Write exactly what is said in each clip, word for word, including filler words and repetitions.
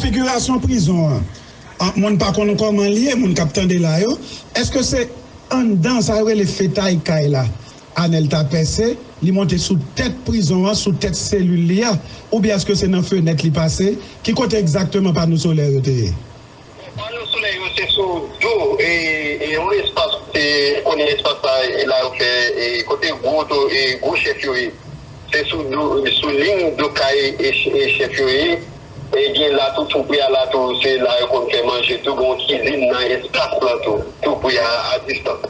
Konfigirasyon prizon an, an, moun pa konn kòman l ye, moun k ap tande la yo, èske se anndan sa yo rele fetay kay la, Anèl ta pèse, li monte sou tèt prizon an, sou tèt selil li a, oubyen èske se nan fenèt li pase? Ki kote egzakteman pano solè yo te ye? Pano solè yo se sou do, e, e yon espas, e, konnen espas la, e la yo fè, e, kote gwo oto, e, gwo chèf yo ye. Se sou do, sou liy do kay, e, ch-, e, chèf yo ye. E gen la tou, tou pre a la tou, se la yo konn fè manje tou, gen yon kizin nan espas lan tou, tou pre a, a distans.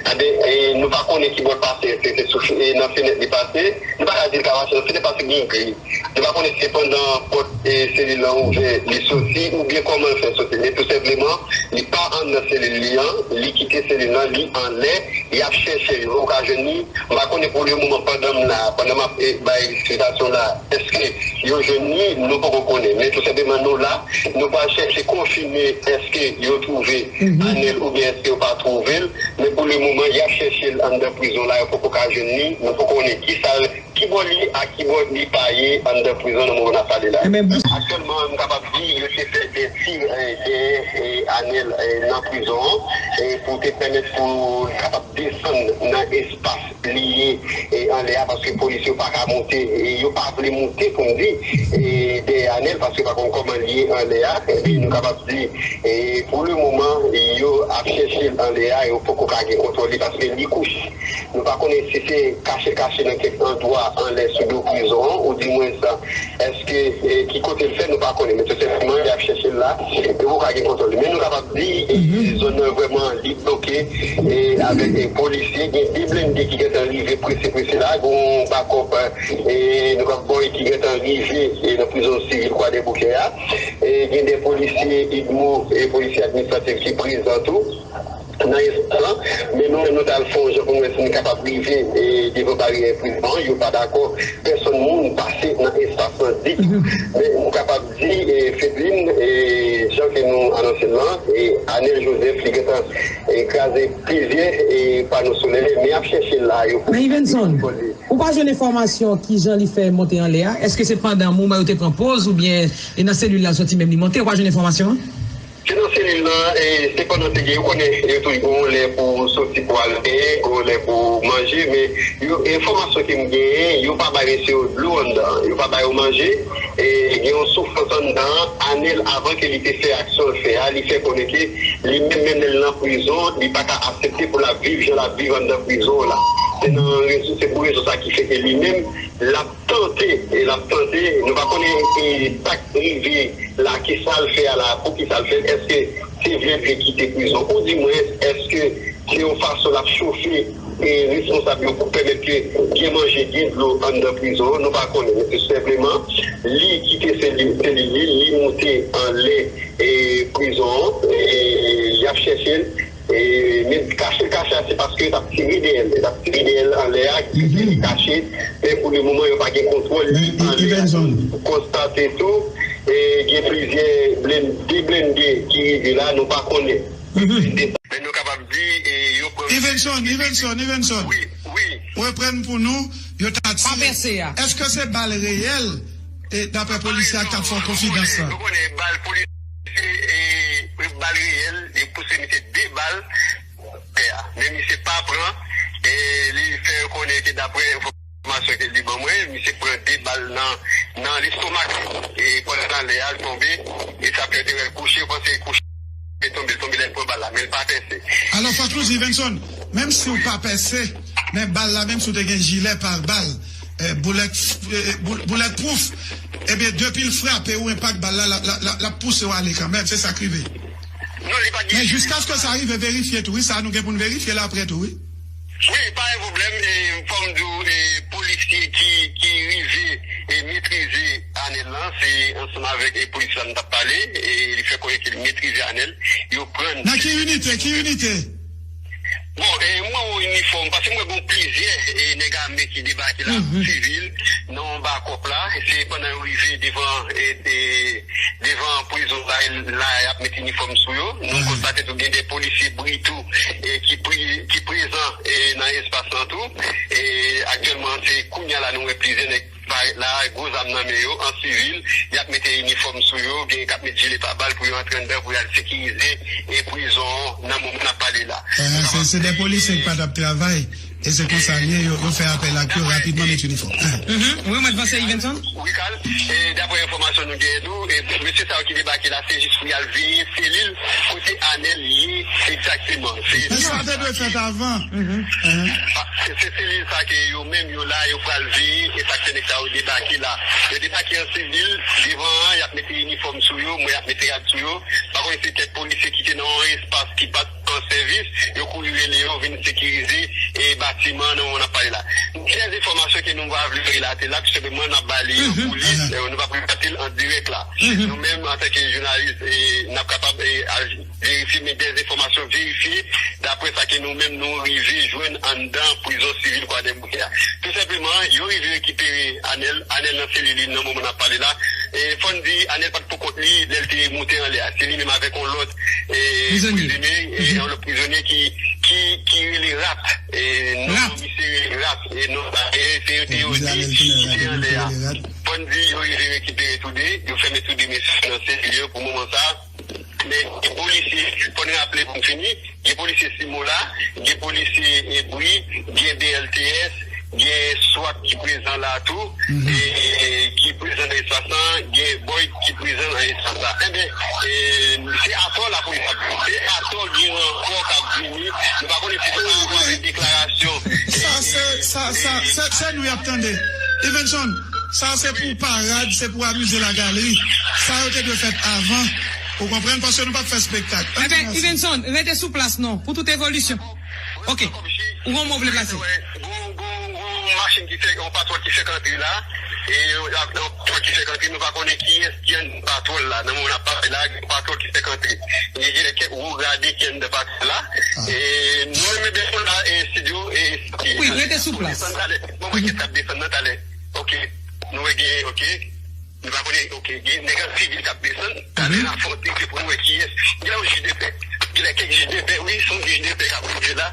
Enben, e, nou pa konnen ki bò l pase, èske se sou, e, nan fenèt li pase, nou pa ka di l ka pase nan fenèt paske gen gri. Nou pa konnen si se pandan pòt, e, selil lan ouvè, li soti, oubyen kòman l fè soti. Men tou senpleman, li pa anndan selil li an, li kite selil lan, li anlè, y ap chèche l, yo poko ka jwenn li. M pa konnen pou le moman, pandan m la, pandan m ap, e, bay eksplikasyon la, èske yo jwenn li, nou poko konnen. Men tou senpleman, nou la, nou pral chèche konfime èske yo twouve Anèl oubyen èske yo pa twouve l. Men pou le moman, y ap chèche l anndan prizon la, yo poko ka jwenn li, nou poko konnen kisa l, ki bò li, a ki bò li pa ye anndan prizon nan moman n ap pale la. Aktyèlman, m kapab di, yo te fè de ti, e, dèyè, e, Anèl, e, nan prizon an, e, pou te pèmèt pou l kapab desann nan espas li ye, e, anlè a, paske polis yo pa ka monte, e, yo pa vle monte, pou m di, e, dèyè Anèl, paske yo pa konn kòman li ye anlè a. Epi nou kapab di, e, pou le moman, yo ap chèche l anlè a, yo poko ka gen kontwòl li, paske li kouche. Nou pa konnen si se kache kache nan kèk andwa anlè sou do prizon an, oudimwens, èske, e, ki kote l fè, nou pa konnen. Men tou senpleman, y ap chèche l la, yo poko ka gen kontwòl li. Men nou kapab di, e, zòn nan vrèman, li bloke, e, avèk, e, polisye. Gen de blende ki gentan rive prese, prese la. Gen yon bakòp, e, nou kapab di ki gentan rive, e, nan prizon sivil Kwadèboukè a. E, gen de polisye idmo, e, polisye administratif ki prezan tou nan espas lan. Men nou menm, nou t al fè yon jan pou nou wè si nou kapab rive, e, devan baryè prizon an. Yo pa dakò pèsonn moun pase nan espas lan ditou. Men nou kapab di, e, Fedlin, e, jan ke nou anonse l lan, e, Anèl Joseph, li gentan, e, kraze plizyè, e, pano solè, men y ap chèche l la, yo. Men Yvenson, ou pa jwenn enfòmasyon kijan li fè monte anlè a? Èske se pandan moman yo te pran poz oubyen e nan selil la l soti menm li monte? Ou pa jwenn enfòmasyon an? Se nan selil lan, e, se pandan te gen, ou konnen, yo toujou gen yon lè pou soti pou al benyen, gen yon lè pou manje, men yo, enfòmasyon ke m genyen, yo pa bay mesye yo dlo anndan, yo pa ba yo manje, e gen yon soufrans anndan. Anèl, avan ke li te fè aksyon l fè a, li fè konnen ke li menm, menm lè l nan prizon, li pa ka aksepte pou l ap viv jan l ap viv anndan prizon an la. Se nan rezon, se pou rezon sa ki fè ke li menm, l ap tante, e l ap tante, nou pa konnen, e, sa k rive la, kisa l fè a la, poukisa l fè l, èske se vle l vle kite prizon, oudimwens, èske se yon fason l ap chofe, e, responsab yo pou pèmèt ke gen manje, gen dlo anndan prizon an, nou pa konnen, men se senpleman, li kite selil, selil li, li monte anlè, e, prizon an, e, y ap chèche l, e, men kache l kache a, se paske yo t ap tire dèyè l, yo t ap tire dèyè l anlè a, ki fè li kache, men pou le moman, yo pa gen kontwòl li anlè a. Konstate tou, e, gen plizyè blen-, de blende ki rive la, nou pa konnen. Men nou kapab di, e, yo pran Yvenson, Yvenson, Yvenson. Wi, wi. Reprann pou nou, yo ta tire. Èske se bal reyèl, e, daprè polisye a k t ap fè w konfidans lan? Nou konnen bal polisye, e, bal reyèl, e pouse misye de bal, tè a. Men misye pa pran, e, li fè yo konnen ke daprè enfòmasyon ke li ban mwen, misye pran de bal nan, nan lestomak. E pandan l anlè a, l tonbe, e sa fè yo te wè l kouche, yo panse l kouche, e tonbe, l tonbe lè l pran bal la, men l pa pèse. Alò, fòk nou di, Yvenson, menm si w pa pèse, men bal la, menm si w te gen jilè pare bal, e, boulèt, e, bou-, boulèt pwouf, ebyen, depi l frape ou, enpak bal la, l ap, l ap, l ap, l ap pouse w ale kanmenm, se sa k rive. Non, li pa gen. Men jiskaske sa rive verifye tou, wi, sa nou gen pou n verifye l apre tou, wi. Wi, pa gen pwoblèm, e, fò m di w, e, polisye ki, ki rive, e, metrize Anèl lan, se ansanm avèk, e, polis la m t ap pale, e, li fè konnen ke li metrize Anèl, yo pran. Nan ki inite, ki inite? Bon, e, mwen wè yon inifòm, paske mwen gen plizyè, e, nèg ame ki debake la, sivil, nan yon bakòp la, se pandan yo rive devan, e, e, devan prizon la, la y ap met inifòm sou yo. Nou konstate tou gen de polisye bri tou, e, ki pri-, ki prezan, e, nan espas lan tou. E, aktyèlman, se kounye a la nou wè plizyè nèg la, gwo zam nan men yo, an sivil, y ap mete inifòm sou yo, gen k ap met jile pabal pou yo antre anndan, pou y al sekirize e prizon an nan moman n ap pale la. Ehe, se, se de polisye ki pa t ap travay, e se konsa l ye, yo, yo fè apèl ak yo rapidman met inifòm. Ehe. Mhm. Wi, mwen avanse, Yvenson. Wi, Carl, e daprè enfòmasyon nou genyen tou, e mesye sa yo ki debake la, se jis pou y al veye selil kote Anèl ye egzakteman. Se Men sa te dwe fèt avan. Mhm. Ehe. Ah, se, se selil sa ke yo menm yo la, yo pral veye, e sa k fè nèg sa yo debake la. Yo debake an sivil, devan an, y ap mete inifòm sou yo, mwen y ap mete rad sou yo. Pa konn si kèk polisye ki te nan yon espas ki pa t an sèvis, yo kouri rele yo vin sekirize, e, batiman nan moman n ap pale la. Gen enfòmasyon ke nou pa vle relate la, tou senpleman n ap ba li an koulis, e, nou p ap relate l an dirèk la. Nou menm, antanke jounalis, e, n ap kapab, e, al verifye, men de enfòmasyon verifye, daprè sa ke nou menm nou rive jwenn anndan prizon sivil Kwadèboukè a. Tou senpleman, yo rive rekipere Anèl, Anèl nan selil li nan moman n ap pale la. E fò n di, Anèl pa t pou kont li lè l te moute anlè a. Se li menm avèk yon lòt, e, prizonye, e, yon lòt prizonye ki, ki, ki rele Rat. E, non, misye rele Rat. E, non, e, se yo te yo di ki te anlè a. Fò n di, yo rive rekipere toude, yo fèmen toude mesye nan selil yo pou moman sa a. Men gen polisye, fò n raple pou n fini, gen polisye Simola, gen polisye Ebri, gen B L T S, gen swat ki prezan la tou, e, e, ki prezan nan espas lan, gen Boyd ki prezan nan espas la. Enben, e, se atò lapolis ap vini, se atò gen rankò k ap vini, nou pa konnen si se pa rapò avèk deklarasyon. Sa se, sa, sa, se, se nou y ap tande. Yvenson, sa se pou parad, se pou amize lagalri. Sa yo te dwe fèt avan. Ou konprann? Paske nou p ap fè espektak. Enben, Yvenson, rete sou plas non, pou tout evolisyon. Ok. Ou gon mo w vle plase? Gon, gon, gon machin ki fè, yon patwòl ki fèk antre la. E yon patwòl ki fèk antre, nou pa konnen kiyès ki anndan patwòl la. Nan moman n ap pale la, gen patwòl ki fèk antre. Gen, gen kèk wo grade ki anndan patwòl la. E nou menm, enben, nou la, e estidyo, e, e, wi, rete sou plas. Desann talè. Mwen wè kèk k ap desann nan talè. Ok. Nou wè gen, ok. Nou pa konnen, ok, gen nèg an sivil k ap desann, talè n ap fè yon tcheke pou n wè kiyès. Gen yon jij de pè. Gen kèk jij de pè, wi, se yon jij de pè k ap rive la.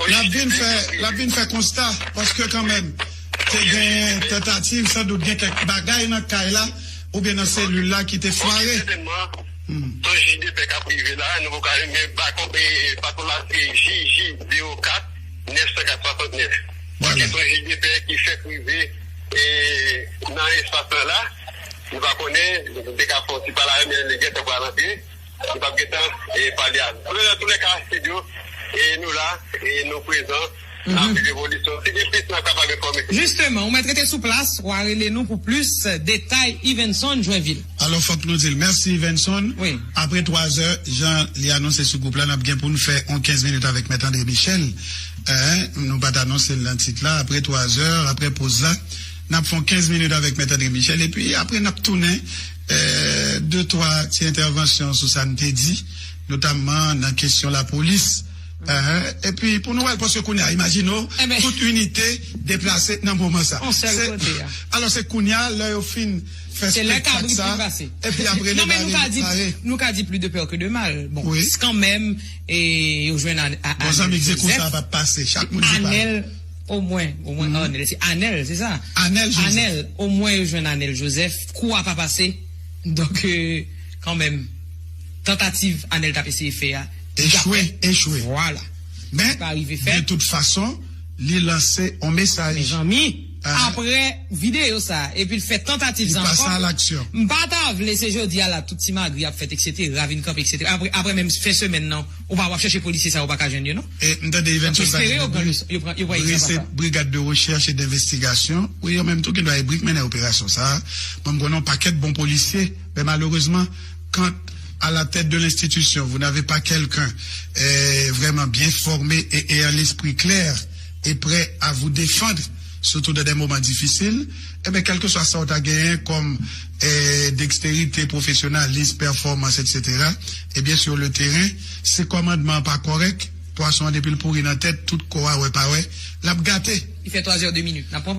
L ap vin fè, l ap vin fè konsta, paske kanmenm, te gen tantativ, sandout gen kèk bagay nan kay la, oubyen nan selil la ki te fware. Sètènman, se yon jij de pè k ap rive la, nou poko, men pa konn, e, patwòl la se J J zewo kat nèf san kat swasantnèf. Paske se yon jij de pè ki fèk rive, e, nan espas lan la. Nou pa konnen, nou te ka fè yon ti pale avè l, men li gentan pral antre. Li p ap gentan, e, pale avè l. Nan toulèka, estidyo, e, nou la, e, nou prezan. N ap viv evolisyon. Si gen plis, n ap kapab enfòme. Jisteman, ou mèt rete sou plas, w a rele nou pou plis detay, Yvenson Joinville. Alò, fòk nou di l mèsi, Yvenson. Wi. Apre twazè, jan li anonse sou gwoup la, n ap gen pou n fè yon kenz minit avèk Mèt André Michel. Eh, nou pa t anonse l nan tit la. Apre twazè, apre poz la, n ap fè yon kenz minit avèk Mèt André Michel. Epi apre, n ap tounen, eh, de twa ti entèvansyon sou sa n te di, notamman nan kesyon lapolis. Epi pou nou wè l, paske kounye a, imajine w, tout inite deplase nan moman sa. Yon sèl kote a. Alò, se kounye a, lè yo fin fè spektak sa, epi apre, non, men nou ka di, nou ka di plus de peur que de mal. Bon, kanmenm, e, yo jwenn Anèl Joseph. Bon, zanmi k di kou sa pa pase, chak moun di pa. Anèl, omwen, omwen, Anèl, se Anèl, se sa? Anèl Joseph. Anèl, omwen yo jwenn Anèl Joseph, kou a pa pase. Donk, e, kanmenm, tantativ Anèl t ap eseye fè a, echwe, echwe. Vwala. Men, de tout fason, li lanse yon mesaj. Mezanmi, apre videyo sa, epi l fè tantativ sa ankò, m pa ta vle se jodi a la tout ti magri ap fèt, etsetera, vin kanpe, etsetera. Apre, apre menm fen semèn nan, ou pa, w ap chèche polisye sa, ou pa ka jwenn yo, non. E m tande Yvenson pale de bri, bri se Brigade de Recherche et d'Investigation. Wi, yo menm tou ki dwa e bri k mennen operasyon sa. Mwen, m konnen yon pakèt bon polisye, men malerezman, quand à la tête de l'institution, vous n'avez pas quelqu'un, euh, vraiment bien formé et, et à l'esprit clair et prêt à vous défendre, surtout dans des moments difficiles, eh bien, quel que soit sa w ta genyen comme, euh, dextérité, professionnalisme, performance, et cetera, eh bien, sur le terrain, si kòmandman an pa kòrèk, pwason an depi l pouri nan tèt, tout kò a wè pa wè, l ap gate. Il fait trois heures deux minutes. N ap pran